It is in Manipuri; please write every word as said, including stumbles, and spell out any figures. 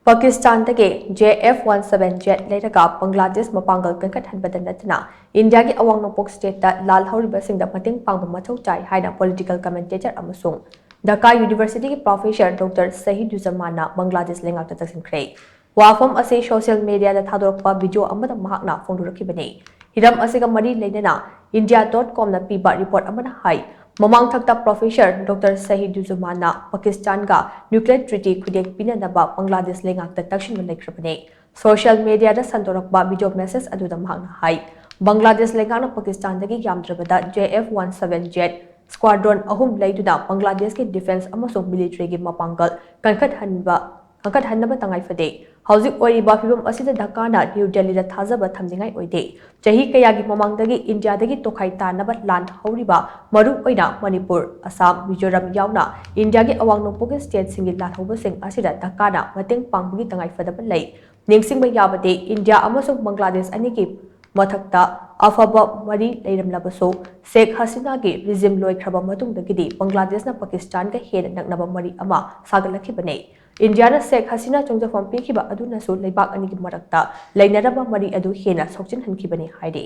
ꯄꯥꯀꯤꯁꯇꯥꯟꯗꯒꯤ J F one seven jet ꯂꯩꯔꯒ ꯕꯪꯒ꯭ꯂꯥꯗꯦꯁ ꯃꯄꯥꯡꯒꯜ ꯀꯟꯈꯠꯍꯟꯕꯗ ꯅꯠꯇꯅ ꯏꯟꯗꯤꯌꯥꯒꯤ ꯑꯋꯥꯡ ꯅꯣꯡꯄꯣꯛ ꯁ꯭ꯇꯦꯠꯇ ꯂꯥꯜꯍꯧꯔꯤꯕꯁꯤꯡꯗ ꯃꯇꯦꯡ ꯄꯥꯡꯕ ꯃꯊꯧ ꯇꯥꯏ ꯍꯥꯏꯅ ꯄꯣꯂꯤꯇꯤꯀꯦꯜ ꯀꯃꯦꯟꯇꯦꯇꯔ ꯑꯃꯁꯨꯡ ꯙꯀꯥ ꯌꯨꯅꯤꯚꯔꯁꯤꯇꯤꯒꯤ ꯄ꯭ꯔꯣꯐꯦꯁꯔ ꯗꯣꯛꯇꯔ ꯁꯍꯤꯗꯨꯖꯃꯥꯟꯅ ꯕꯪꯒ꯭ꯂꯥꯗꯦꯁ ꯂꯩꯉꯥꯛꯇ ꯇꯛꯁꯤꯟꯈ꯭ꯔꯦ꯫ ꯋꯥꯐꯝ ꯑꯁꯤ ꯁꯣꯁꯤꯌꯦꯜ ꯃꯦꯗꯤꯌꯥꯗ ꯊꯥꯗꯣꯔꯛꯄ ꯚꯤꯗꯤꯑꯣ ꯑꯃꯗ ꯃꯍꯥꯛꯅ ꯐꯣꯡꯗꯣꯔꯛꯈꯤꯕꯅꯤ꯫ ꯍꯤꯔꯝ ꯑꯁꯤꯒ ꯃꯔꯤ ꯂꯩꯅꯅ India dot com ꯅ ꯄꯤꯕ ꯔꯤꯄꯣꯔꯠ ꯑꯃꯅ ꯍꯥꯏ, ꯃꯃꯥꯡꯊꯛꯇ ꯄ꯭ꯔꯣꯐꯦꯁꯔ ꯗꯣꯛꯇꯔ ꯁꯍꯤꯗꯨꯖꯃꯥꯟꯅ ꯄꯥꯀꯤꯁꯇꯥꯟꯒ ꯅ꯭ꯌꯨꯀ꯭ꯂꯤꯌꯔ ꯇ꯭ꯔꯤꯇꯤ ꯈꯨꯗꯦꯡ ꯄꯤꯅꯅꯕ ꯕꯪꯒ꯭ꯂꯥꯗꯦꯁ ꯂꯩꯉꯥꯛꯇ ꯇꯛꯁꯤꯟꯕ ꯂꯩꯈ꯭ꯔꯕꯅꯤ꯫ ꯁꯣꯁꯤꯌꯦꯜ ꯃꯦꯗꯤꯌꯥꯗ ꯁꯟꯗꯣꯔꯛꯄ ꯚꯤꯗꯤꯑꯣ ꯃꯦꯁꯦꯖ ꯑꯗꯨꯗ ꯃꯍꯥꯛꯅ ꯍꯥꯏ, ꯕꯪꯒ꯭ꯂꯥꯗꯦꯁ ꯂꯩꯉꯥꯛꯅ ꯄꯥꯀꯤꯁꯇꯥꯟꯗꯒꯤ ꯌꯥꯝꯗ꯭ꯔꯕꯗ J F one seven jet squadron ꯑꯍꯨꯝ ꯂꯩꯗꯨꯅ ꯕꯪꯒ꯭ꯂꯥꯗꯦꯁꯀꯤ ꯗꯤꯐꯦꯟꯁ ꯑꯃꯁꯨꯡ ꯃꯤꯂꯤꯇꯔꯤꯒꯤ ꯃꯄꯥꯡꯒꯜ ꯀꯟꯈꯠꯍꯟꯕ, ꯀꯟꯈꯠꯍꯟꯅꯕ ꯇꯉꯥꯏ ꯐꯗꯦ꯫ ꯍꯧꯖꯤꯛ ꯑꯣꯏꯔꯤꯕ ꯐꯤꯕꯝ ꯑꯁꯤꯗ ꯙꯀꯥꯅ ꯅ꯭ꯌꯨ ꯗꯦꯜꯂꯤꯗ ꯊꯥꯖꯕ ꯊꯝꯅꯤꯡꯉꯥꯏ ꯑꯣꯏꯗꯦ꯫ ꯆꯍꯤ ꯀꯌꯥꯒꯤ ꯃꯃꯥꯡꯗꯒꯤ ꯏꯟꯗꯤꯌꯥꯗꯒꯤ ꯇꯣꯈꯥꯏ ꯇꯥꯅꯕ ꯂꯥꯟ ꯍꯧꯔꯤꯕ, ꯃꯔꯨ ꯑꯣꯏꯅ ꯃꯅꯤꯄꯨꯔ, ꯑꯁꯥꯝ, ꯃꯤꯖꯣꯔꯥꯝ ꯌꯥꯎꯅ ꯏꯟꯗꯤꯌꯥꯒꯤ ꯑꯋꯥꯡ ꯅꯣꯡꯄꯣꯛꯀꯤ ꯁ꯭ꯇꯦꯠꯁꯤꯡꯒꯤ ꯂꯥꯜꯍꯧꯕꯁꯤꯡ ꯑꯁꯤꯗ ꯙꯀꯥꯅ ꯃꯇꯦꯡ ꯄꯥꯡꯕꯒꯤ ꯇꯉꯥꯏ ꯐꯗꯕ ꯂꯩ꯫ ꯅꯤꯡꯁꯤꯡꯕ ꯌꯥꯕꯗꯤ, ꯏꯟꯗꯤꯌꯥ ꯑꯃꯁꯨꯡ ꯕꯪꯒ꯭ꯂꯥꯗꯦꯁ ꯑꯅꯤꯒꯤ ꯃꯊꯛꯇ ꯑꯐꯕ ꯃꯔꯤ ꯂꯩꯔꯝꯂꯕꯁꯨ, ꯁꯦꯈ ꯍꯁꯤꯅꯥꯒꯤ ꯔꯤꯖꯤꯝ ꯂꯣꯏꯈ꯭ꯔꯕ ꯃꯇꯨꯡꯗꯒꯤꯗꯤ ꯕꯪꯒ꯭ꯂꯥꯗꯦꯁꯅ ꯄꯥꯀꯤꯁꯇꯥꯟꯒ ꯍꯦꯟꯅ ꯅꯛꯅꯕ ꯃꯔꯤ ꯑꯃ ꯁꯥꯒꯠꯂꯛꯈꯤꯕꯅꯤ꯫ ꯏꯟꯗꯤꯌꯥꯅ ꯁꯦꯈ ꯍꯁꯤꯅꯥ ꯆꯪꯖꯐꯝ ꯄꯤꯈꯤꯕ ꯑꯗꯨꯅꯁꯨ ꯂꯩꯕꯥꯛ ꯑꯅꯤꯒꯤ ꯃꯔꯛꯇ ꯂꯩꯅꯔꯝꯕ ꯃꯔꯤ ꯑꯗꯨ ꯍꯦꯟꯅ ꯁꯣꯛꯆꯤꯟꯍꯟꯈꯤꯕꯅꯤ ꯍꯥꯏꯔꯤ꯫